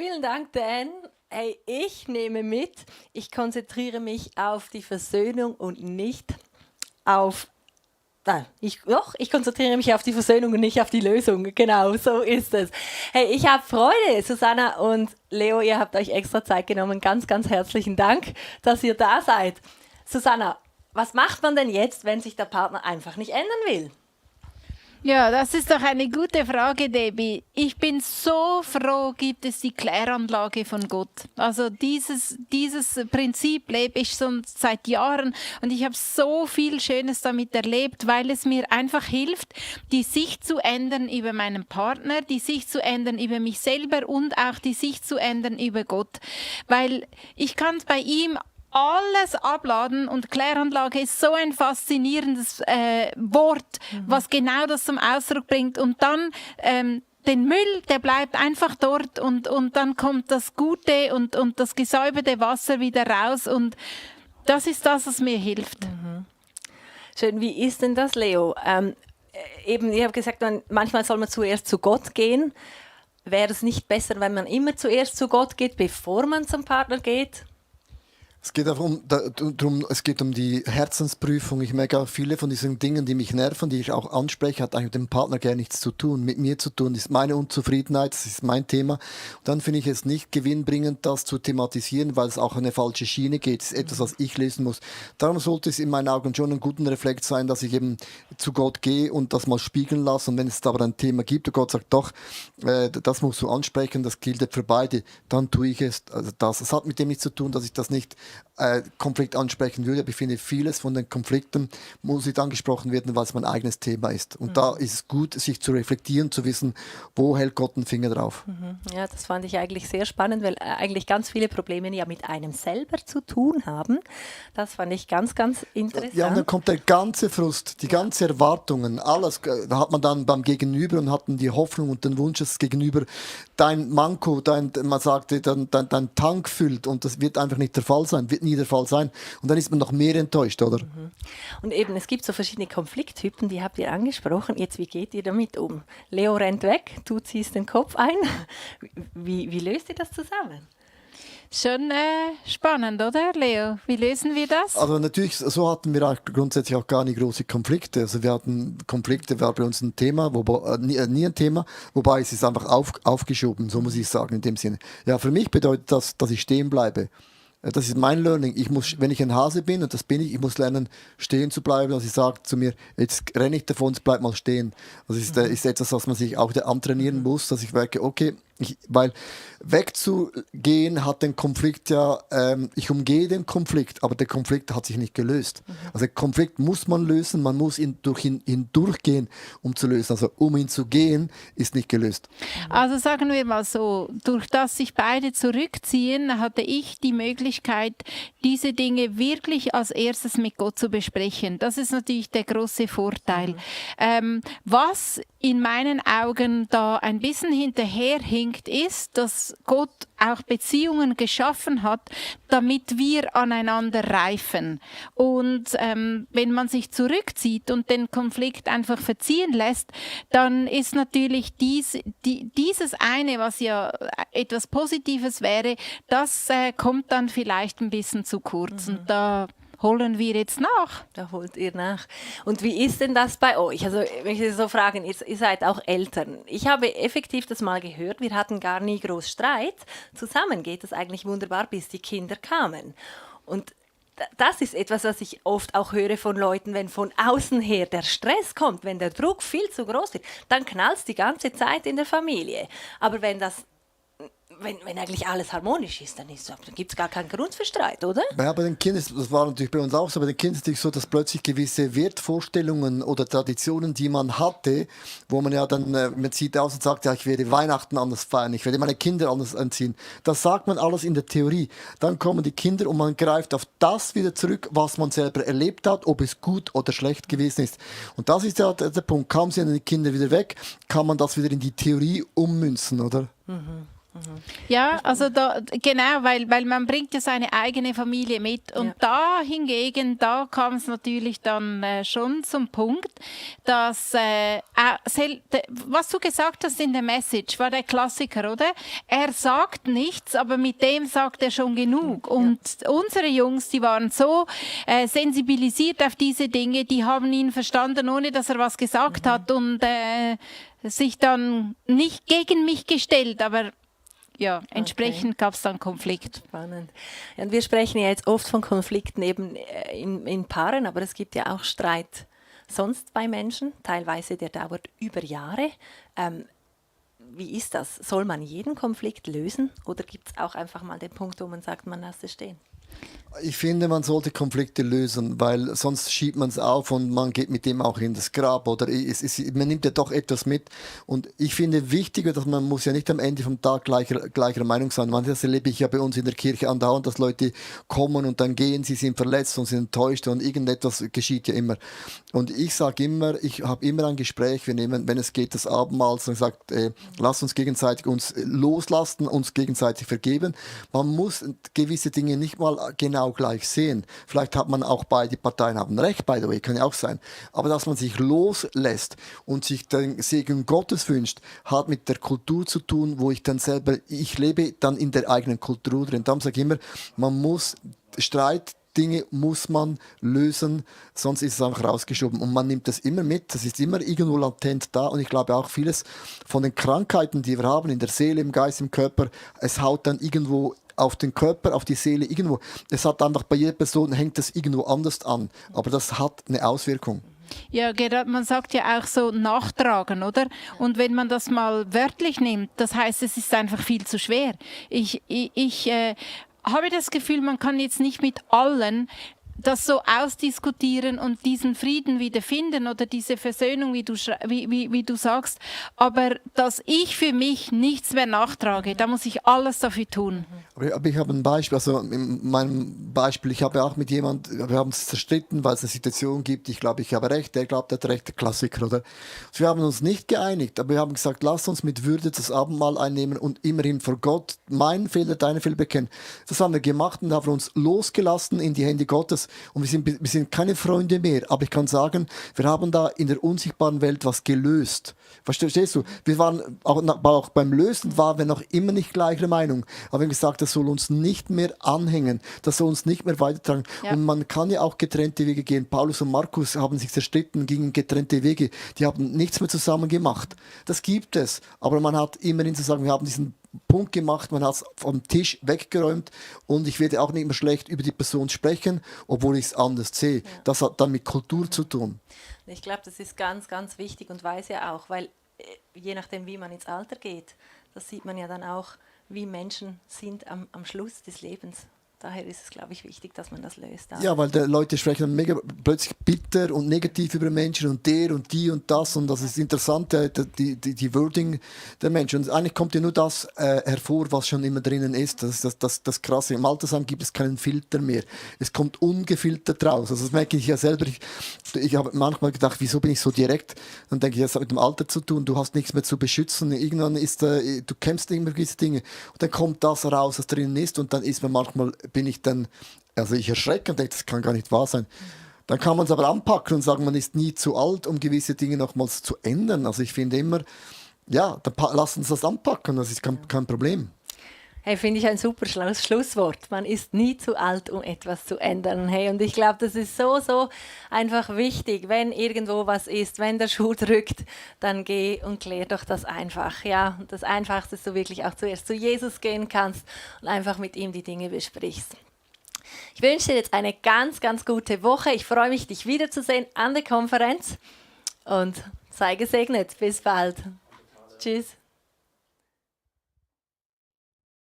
Vielen Dank, Dan. Hey, ich nehme mit, ich konzentriere mich auf die Versöhnung und nicht auf... Nein, ich konzentriere mich auf die Versöhnung und nicht auf die Lösung. Genau, so ist es. Hey, ich habe Freude, Susanna und Leo, ihr habt euch extra Zeit genommen. Ganz, ganz herzlichen Dank, dass ihr da seid. Susanna, was macht man denn jetzt, wenn sich der Partner einfach nicht ändern will? Ja, das ist doch eine gute Frage, Debbie. Ich bin so froh, gibt es die Kläranlage von Gott. Also dieses Prinzip lebe ich schon seit Jahren und ich habe so viel Schönes damit erlebt, weil es mir einfach hilft, die Sicht zu ändern über meinen Partner, die Sicht zu ändern über mich selber und auch die Sicht zu ändern über Gott. Weil ich kann bei ihm alles abladen und Kläranlage ist so ein faszinierendes Wort, was genau das zum Ausdruck bringt. Und dann den Müll, der bleibt einfach dort und dann kommt das Gute und das gesäuberte Wasser wieder raus und das ist das, was mir hilft. Schön, wie ist denn das, Leo? Eben, ich habe gesagt, manchmal soll man zuerst zu Gott gehen. Wäre es nicht besser, wenn man immer zuerst zu Gott geht, bevor man zum Partner geht? Es geht es geht um die Herzensprüfung. Ich merke auch, viele von diesen Dingen, die mich nerven, die ich auch anspreche, hat eigentlich mit dem Partner gar nichts zu tun, mit mir zu tun. Das ist meine Unzufriedenheit, das ist mein Thema. Und dann finde ich es nicht gewinnbringend, das zu thematisieren, weil es auch eine falsche Schiene geht. Das ist etwas, was ich lösen muss. Darum sollte es in meinen Augen schon einen guten Reflex sein, dass ich eben zu Gott gehe und das mal spiegeln lasse. Und wenn es aber ein Thema gibt und Gott sagt, doch, das musst du ansprechen, das gilt für beide, dann tue ich es. Also das hat mit dem nichts zu tun, dass ich das nicht Konflikt ansprechen würde. Aber ich finde, vieles von den Konflikten muss nicht angesprochen werden, weil es mein eigenes Thema ist. Und da ist es gut, sich zu reflektieren, zu wissen, wo hält Gott den Finger drauf. Ja, das fand ich eigentlich sehr spannend, weil eigentlich ganz viele Probleme ja mit einem selber zu tun haben. Das fand ich ganz, ganz interessant. Ja, und dann kommt der ganze Frust, die ganzen Erwartungen, alles da hat man dann beim Gegenüber und hat dann die Hoffnung und den Wunsch, dass das Gegenüber dein Manko, man sagte, dein Tank füllt und das wird einfach nicht der Fall sein, wird nie der Fall sein. Und dann ist man noch mehr enttäuscht, oder? Und eben, es gibt so verschiedene Konflikttypen, die habt ihr angesprochen. Jetzt, wie geht ihr damit um? Leo rennt weg, du ziehst den Kopf ein. Wie löst ihr das zusammen? Schon spannend, oder, Leo? Wie lösen wir das? Also natürlich, so hatten wir grundsätzlich auch gar nicht große Konflikte. Also wir hatten Konflikte, war bei uns ein Thema, nie ein Thema, wobei es ist einfach aufgeschoben, so muss ich sagen in dem Sinne. Ja, für mich bedeutet das, dass ich stehen bleibe. Das ist mein Learning. Wenn ich ein Hase bin, und das bin ich muss lernen, stehen zu bleiben. Also ich sage zu mir, jetzt renne ich davon, bleib mal stehen. Also ist etwas, was man sich auch antrainieren muss, dass ich merke, okay, weil wegzugehen hat den Konflikt ja, ich umgehe den Konflikt, aber der Konflikt hat sich nicht gelöst. Also den Konflikt muss man lösen, man muss durch ihn durchgehen, um zu lösen. Also um ihn zu gehen, ist nicht gelöst. Also sagen wir mal so, durch das sich beide zurückziehen, hatte ich die Möglichkeit, diese Dinge wirklich als erstes mit Gott zu besprechen. Das ist natürlich der große Vorteil. Was in meinen Augen da ein bisschen hinterherhinkt, ist, dass Gott auch Beziehungen geschaffen hat, damit wir aneinander reifen. Und wenn man sich zurückzieht und den Konflikt einfach verziehen lässt, dann ist natürlich dieses eine, was ja etwas Positives wäre, das kommt dann vielleicht ein bisschen zu kurz. Und da holen wir jetzt nach. Da holt ihr nach. Und wie ist denn das bei euch? Also, wenn ich Sie so fragen, ihr seid auch Eltern. Ich habe effektiv das mal gehört, wir hatten gar nie groß Streit. Zusammen geht das eigentlich wunderbar, bis die Kinder kamen. Und das ist etwas, was ich oft auch höre von Leuten, wenn von außen her der Stress kommt, wenn der Druck viel zu groß wird, dann knallt es die ganze Zeit in der Familie. Aber wenn eigentlich alles harmonisch ist, dann gibt es gar keinen Grund für Streit, oder? Ja, bei den Kindern, das war natürlich bei uns auch so, bei den Kindern ist es natürlich so, dass plötzlich gewisse Wertvorstellungen oder Traditionen, die man hatte, wo man ja dann, man zieht aus und sagt, ja, ich werde Weihnachten anders feiern, ich werde meine Kinder anders anziehen. Das sagt man alles in der Theorie. Dann kommen die Kinder und man greift auf das wieder zurück, was man selber erlebt hat, ob es gut oder schlecht gewesen ist. Und das ist ja der Punkt. Kaum sind die Kinder wieder weg, kann man das wieder in die Theorie ummünzen, oder? Ja, also genau, weil man bringt ja seine eigene Familie mit. Und da hingegen, da kam es natürlich dann schon zum Punkt, dass, was du gesagt hast in der Message, war der Klassiker, oder? Er sagt nichts, aber mit dem sagt er schon genug. Und unsere Jungs, die waren so sensibilisiert auf diese Dinge, die haben ihn verstanden, ohne dass er was gesagt hat und sich dann nicht gegen mich gestellt, aber ja, entsprechend gab es dann Konflikt. Spannend. Ja, und wir sprechen ja jetzt oft von Konflikten eben in Paaren, aber es gibt ja auch Streit sonst bei Menschen, teilweise der dauert über Jahre. Wie ist das? Soll man jeden Konflikt lösen oder gibt es auch einfach mal den Punkt, wo man sagt, man lässt es stehen? Ich finde, man sollte Konflikte lösen, weil sonst schiebt man es auf und man geht mit dem auch in das Grab oder man nimmt ja doch etwas mit. Und ich finde wichtiger, dass man muss ja nicht am Ende vom Tag gleicher Meinung sein. Das erlebe ich ja bei uns in der Kirche andauernd, dass Leute kommen und dann gehen, sie sind verletzt und sind enttäuscht und irgendetwas geschieht ja immer. Und ich sage immer, ich habe immer ein Gespräch, wir nehmen, wenn es geht, das Abendmahl und sagt, lass uns gegenseitig uns loslassen, uns gegenseitig vergeben. Man muss gewisse Dinge nicht mal genau gleich sehen. Vielleicht hat man auch beide Parteien haben recht, by the way, kann ja auch sein. Aber dass man sich loslässt und sich den Segen Gottes wünscht, hat mit der Kultur zu tun, wo ich lebe dann in der eigenen Kultur drin. Darum sage ich immer, man muss Dinge muss man lösen, sonst ist es einfach rausgeschoben. Und man nimmt das immer mit, das ist immer irgendwo latent da. Und ich glaube auch vieles von den Krankheiten, die wir haben, in der Seele, im Geist, im Körper, es haut dann irgendwo auf den Körper, auf die Seele irgendwo. Es hat einfach bei jeder Person, hängt das irgendwo anders an. Aber das hat eine Auswirkung. Ja, Gerhard, man sagt ja auch so nachtragen, oder? Und wenn man das mal wörtlich nimmt, das heißt, es ist einfach viel zu schwer. Ich habe das Gefühl, man kann jetzt nicht mit allen das so ausdiskutieren und diesen Frieden wieder finden oder diese Versöhnung, wie du sagst, aber dass ich für mich nichts mehr nachtrage, da muss ich alles dafür tun. Aber ich habe ein Beispiel, also in meinem Beispiel, ich habe auch mit jemandem, wir haben uns zerstritten, weil es eine Situation gibt, ich glaube, ich habe recht, der glaubt, er hat recht, der Klassiker, oder? Wir haben uns nicht geeinigt, aber wir haben gesagt, lass uns mit Würde das Abendmahl einnehmen und immerhin vor Gott meinen Fehler, deinen Fehler bekennen. Das haben wir gemacht und haben uns losgelassen in die Hände Gottes. Und wir sind keine Freunde mehr, aber ich kann sagen, wir haben da in der unsichtbaren Welt was gelöst. Verstehst du? Wir waren auch beim Lösen waren wir noch immer nicht gleicher Meinung. Aber wir haben gesagt, das soll uns nicht mehr anhängen, das soll uns nicht mehr weitertragen. Ja. Und man kann ja auch getrennte Wege gehen. Paulus und Markus haben sich zerstritten, gingen getrennte Wege. Die haben nichts mehr zusammen gemacht. Das gibt es. Aber man hat immerhin zu sagen, wir haben diesen Punkt gemacht, man hat es vom Tisch weggeräumt und ich werde auch nicht mehr schlecht über die Person sprechen, obwohl ich es anders sehe. Ja. Das hat dann mit Kultur zu tun. Ich glaube, das ist ganz, ganz wichtig und weiß ja auch, weil je nachdem, wie man ins Alter geht, das sieht man ja dann auch, wie Menschen sind am Schluss des Lebens. Daher ist es, glaube ich, wichtig, dass man das löst. Auch. Ja, weil die Leute sprechen dann mega plötzlich bitter und negativ über Menschen und der und die und das und das ist interessant, die Wording der Menschen. Und eigentlich kommt ja nur das hervor, was schon immer drinnen ist. Das ist das Krasse. Im Altersheim gibt es keinen Filter mehr. Es kommt ungefiltert raus. Also das merke ich ja selber. Ich habe manchmal gedacht, wieso bin ich so direkt? Dann denke ich, das hat mit dem Alter zu tun. Du hast nichts mehr zu beschützen. Irgendwann du kämpfst immer gewisse Dinge. Und dann kommt das raus, was drinnen ist und dann ist man manchmal ich erschrecke und denke, das kann gar nicht wahr sein. Dann kann man es aber anpacken und sagen, man ist nie zu alt, um gewisse Dinge nochmals zu ändern. Also ich finde immer, ja, dann lass uns das anpacken, das ist kein Problem. Hey, finde ich ein super Schlusswort. Man ist nie zu alt, um etwas zu ändern. Hey, und ich glaube, das ist so einfach wichtig. Wenn irgendwo was ist, wenn der Schuh drückt, dann geh und klär doch das einfach. Ja, und das Einfachste ist, dass du wirklich auch zuerst zu Jesus gehen kannst und einfach mit ihm die Dinge besprichst. Ich wünsche dir jetzt eine ganz, ganz gute Woche. Ich freue mich, dich wiederzusehen an der Konferenz und sei gesegnet. Bis bald. Tschüss.